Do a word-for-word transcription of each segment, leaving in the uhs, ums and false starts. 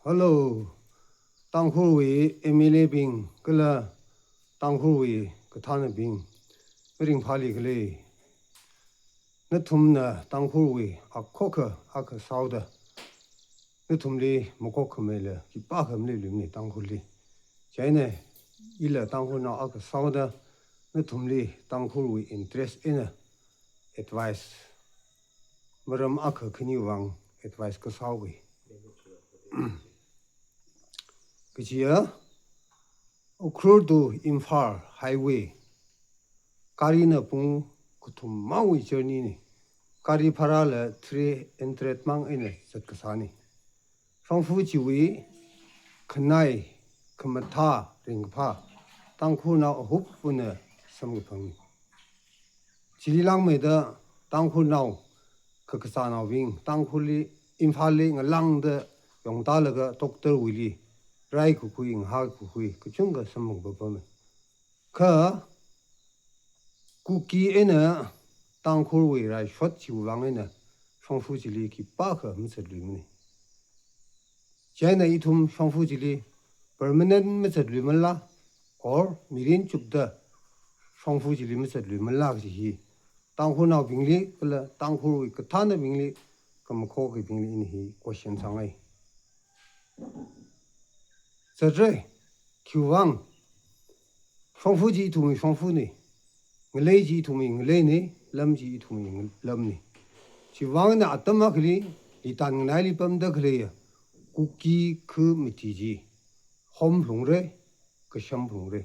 Hello, Tangkhulwui M L A bing kala Tangkhulwui kathānabing, mirin phāli khalei. Nathumna Tangkhulwui akhokha akha sāhaoda nathumli makok khamei la khipākha maleilui mani Tangkhulli. Chieina ila Tangkhulnao akha sāhaoda nathumli Tangkhulwui interest eina advice, maram akha khani vang advice kasā haoki. Kajiya, Ukhrul to Imphal highway, garina pung kathum mawui journey ni. Gari bhara la three hundred mang eina zat kasāni. Shongfa chiwui khanai, khamathā, ringkaphā Tangkhulnao ahupvana samkaphangni. Chili langmeida Tangkhulnao, kakazānaobing Tangkhulli, Imphalli ngalāngda yongtālaga doctor wuili rai kakhui, ngahā kakhui kachungkha samphang papame. Kha Kuki eina Tangkhulwui raishot chiwui vang eina Shongfa chili khipākha mazatlui mani. Chieina ithum Shongfa chili permanent mazatlui mala, or mirin chukda Shongfa chili mazatlui mala kaji hi Tangkhulnaobingli kala Tangkhulwui kathānabingli, khamakokabingli ina hi question sāngai. Zatra, khiwui vang, Shongfa chi ithumwui Shongfani, ngalei chi ithumwui ngaleini, lam chi ithumwui ng-, lamni. Chiwui vang eina atam akhali, litan nganaili pamda khaleiya Kuki khamati chi homlungra, kashamlungra.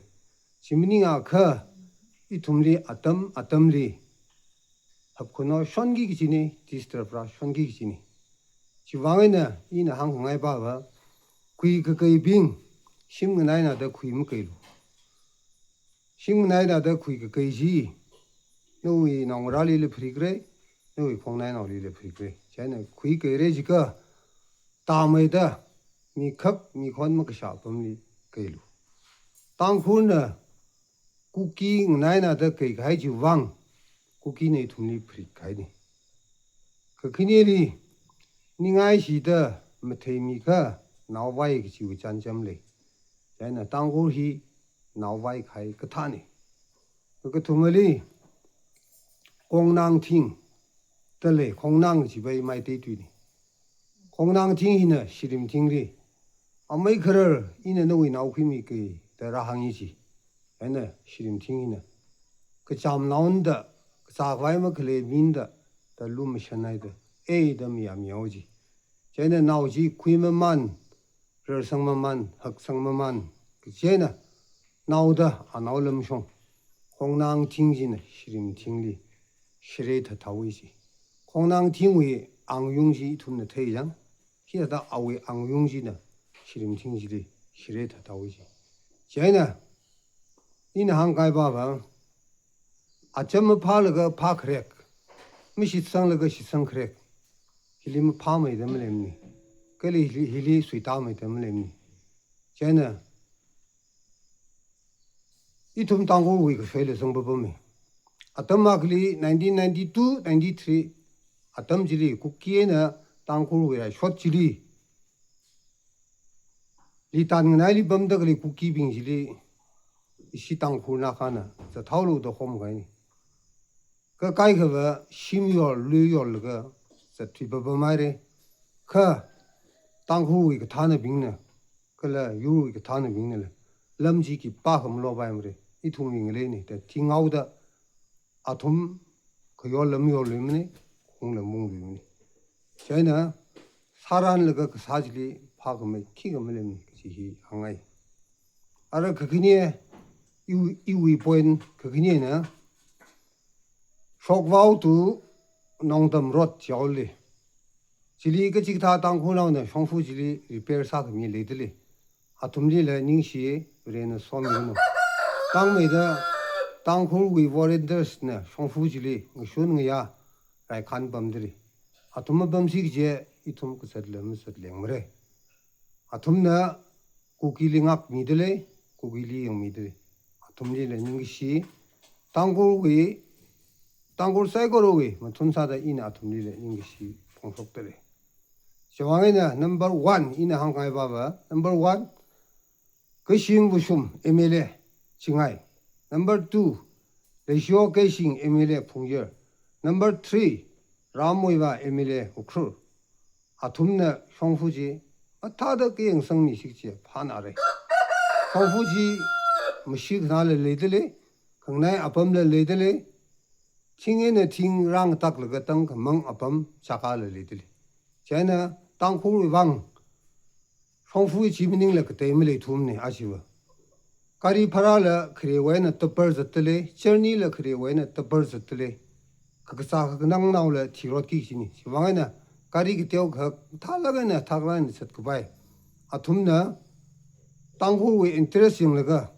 Chi maningakha ithumli atam atamli hapkhano shonki kajini, disturb rāshonki kajini. Chiwui vang eina ina hāngkhangai pava, khuikakaibing shim nganaina da khui makailu. Shim nganaina da khuikakai chi nawui naongarālila pharikra, nawui khongnainaolila pharikra. Chieina khuikaira jiakha tāmeida mikhak mikhon makashā apamli kailu. Tangkhulna Kuki nganaina da kaikhai chiwui vang, Kukina ithumli pharikhaini. Kakhaneli, ningai shida matheimikha naovai kachiwui chānjam lei. Chieina Tangkhul hi naovai kahai kathāni. Kakathumali, Khongnang thing da lei, Khongnang chiva Meitei tuini. Khongnang thing hina Shirim thingli, amei kharar ina nawui nao khuimiki da rāhāngi ji. Chieina Shirim thing hina kachamnaona da, kazākhavai makhalei mina da, da lumashanhaida, ei da mayāmayao ji. Chieina nao chi khuimamān, rarsangmamān, haksangmamān, kaji eina naoda anao lamshong, Khongnang thing china Shirim thingli share thathaowa ji. Khongnang thingwui angyung chi ithumna theiyang, hithāda awui angyung china Shirim thing chili share thathaowa ji. Chieina ina hāngkahai pava, acham maphālaga phākharek, mashitsanglaga shitsangkharek, hili maphāmeida maleimani, kala hili, hili suitāmeida maleimani. Chieina ithum Tangkhulwui kashoila zang papame. Atam akhali nineteen ninety-two ninety-three atam chili Kuki eina Tangkhulwui raishot chili, litan nganaili pamda khalei Kukibing chili ishi Tangkhulna akhana zathaolu da homkahaini. Kha kaikhava shim yor, lui yorlaga zatthui papamhaira. Kha Tangkhulwui kathānabingna kala yurwui kathānabingnala lam chi khipākha malopaimara. Ithumwui ngaleini da thinghaoda athum khayor lam yorluimana, khong lam ungluimana. Chieina sāranlaga kasā chili phākhamei khikha maleimana kaji hi hāngngai. Ara kakhane, iwui, iwui point kakhanena, Shokvao to Nongdam Road jihaoli, chili kachikathā Tangkhulnaona Shongfa chili repair sākhami leidalei. Athumlila ningshi, Varena somiyanu. Tangmeida Tangkhulwui volunteers na Shongfa chili ngashun ngayā raikhan pamdalei. Athum mapamsi kaje ithum kazatla mazatlengmara. Athumna Kukili ngākmidalei, Kukili yangmidalei. Athumlila ningkashi, Tangkhulwui, Tangkhul saikorawui mathun sāda ina athumlila ningkashi phongshokdalei. Chiwuivang eina number one ina hāngkhangai pava, number one, Keishing Vashum M L A Chingai. Number two, Leishiyo Keishing M L A Phungyar. Number three, Ram Muivah M L A Ukhrul. Athumna shongfa chi mathāda kayangsangmi shik chi phānāra. Shongfa chi mashik nala leidalei, khanganai apamla leidalei, thing eina thing rāngtaklaga tangkhamang apam chakala leidalei. Chieina Tangkhulwui vang shongfa chi maningla katei maleithumana achiva. Gari bharala kharewui eina tapar zatdalei, journey la kharewui eina tapar zatdalei. Kakazā kakhanangnaola thirotki kajina. Chiwuivang eina gari kateo khak mathālāk eina thaklāk eina zatkapai. Athumna Tangkhulwui interest yanglaga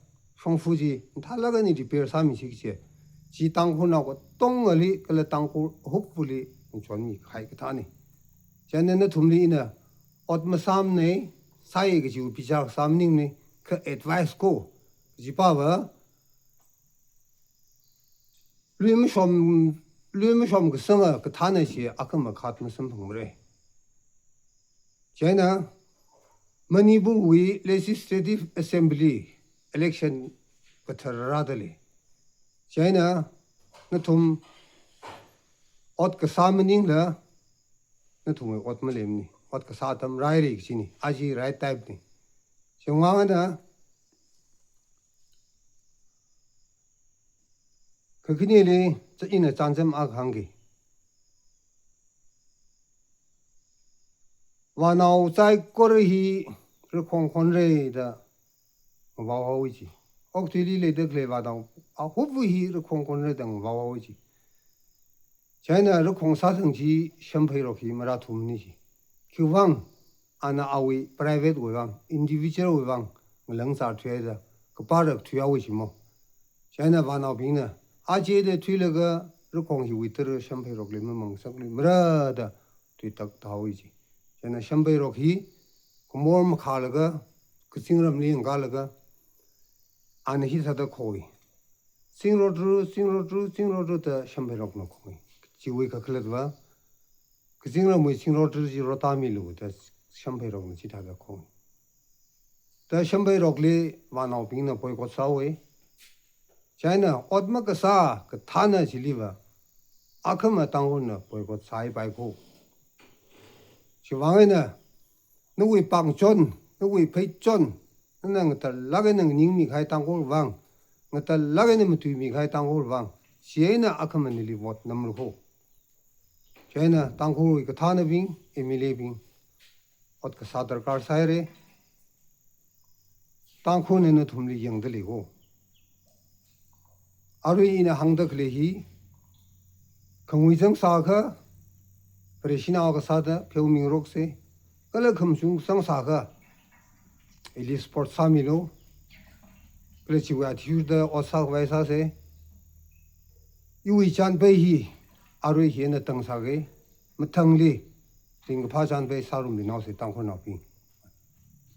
shongfa chi mathālāk eina repair sāmi shik chi, chi Tangkhulnao katongali kala Tangkhul hupvali ngachonmi kahai kathāna. Chieina nathumli ina ot masāmana, sāya kajiwui bichar sā maningmana, kha advice ko, kaji pava, lui mashom, lui mashom kasanga kathāna chi akhama khat masamphangmara. Chieina Manipurwui Legislative Assembly election kathar rādalei. Chieina nathum ot kasā maningla, nathumwui ot maleimana, ot kasā atam rāhaira kajina, aja right time na. Chiwuivang eina kakhaneli cha ina chānjam akha hāngki. Vānao saikora hi rakhong khonra da ngavaohaowa ji. Okathuili leida khalei vānao ahupva hi rakhong khonra da ngavaohaowa ji. Chieina rakhong sāthang chi Shempheirok hi marāthumana ji. Khiwuivang, ana awui private wui vang, individual wui vang ngalang sāthuida, kaparak thuihaowa ji mo. Chieina vānaobingna, aja da thuilaga rakhong hiwui tara Shempheirokli mamangngasakluimara da thuitak tāhaowa ji. Chieina Shempheirok hi khamor makhālaga, kazingramli ngakālaga, ana hithāda khoi. Singrotru, singrotru, singrotru da Shempheirokna khoi. Chiwui kakhalatva, kazingramwui singrotru chi rotamilu da Shempheirokna chithāda khoi. Da Shempheirokli vānaobingna boycott sāhaowa. Chieina ot makasā kathāna chiliva, akhama Tangkhulna boycott sāhaipai ko. Chiwuivang eina, nawui pāngchon, nawui pheichon, nana ngatallāk eina nganingmi kahai Tangkhul vang, ngatallāk eina matuimi kahai Tangkhul vang, chieina akhama nali vote namlu ko. Chieina Tangkhulwui kathānabing, M L A bing, ot kasā darkar sāhaira. Tangkhulna nathumli yangdalei ko. Arui ina hāngda khalei hi, khangui zangsākha, Vareshinao kasāda pheomingaroksa, kala khamashung zangsākha, ili support sāmilu, kala chiwui athishurda ot sākhavai sāsa. Iwui chānpei hi, arui hi eina tang sāka, mathangli ringkaphā chānpei sārumluinaosa Tangkhulnaobing.